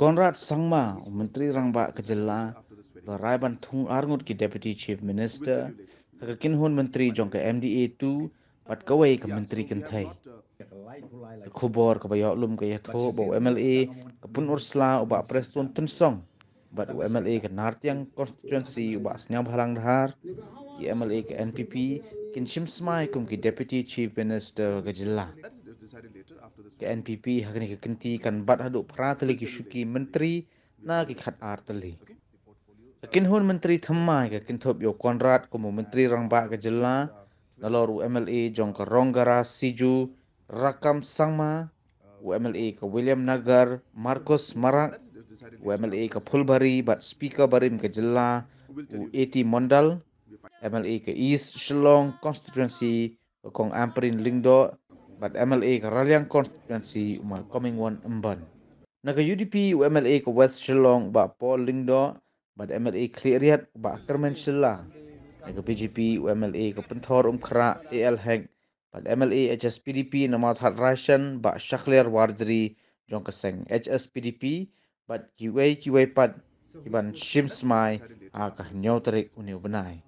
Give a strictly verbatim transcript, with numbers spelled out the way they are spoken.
Conrad Sangma, u Myntri Rangbah ka jylla, u la rai ban thung arngut ki Deputy Chief Minister ha ka kynhun myntri jong ka M D A two bad kawei ka myntri kynthei. Ka khubor kaba ïoh lum ka ïathuh ba u M L A ka Pynursla u Bah Prestone Tynsong bad u M L A ka Nartiang Constituency u Bah Sniawbhalang Dhar, ki M L A ka N P P kin shim smai kum ki Deputy Chief Minister ka jylla. Ka N P P ha kane ka kynti kan bat haduh phra tylli ki shuki myntri na ki khat ar tylli. Ka kynhun myntri thymmai ka kynthup ïa u Conrad kum u Myntri Rangbah ka jylla, nalor u M L A jong ka Rongara Siju, Rakam Sangma, u M L A ka Williamnagar, Marcus Marak, u M L A ka Phulbari bad Speaker barim ka jylla, u A T Mondal, M L A ka East Shillong Constituency, ka Kong Ampareen Lyngdoh, bad M L A ka Raliang Constituency, u Malcolm Ingwon Ymbon. Na ka U D P, u M L A ka West Shillong, u Bah Paul Lyngdoh, bad M L A Khliehriat, u Bah Kyrmen Shylla. Na ka B J P, u M L A ka Pynthor Umkhrah, A L Hek, bad M L A H S P D P na Mawthadraishan, Bah Shakliar Warjri, jong ka seng H S P D P, bad kiwei kiwei pat kiban shim smai ha ka hynñiew tarik une u bnai.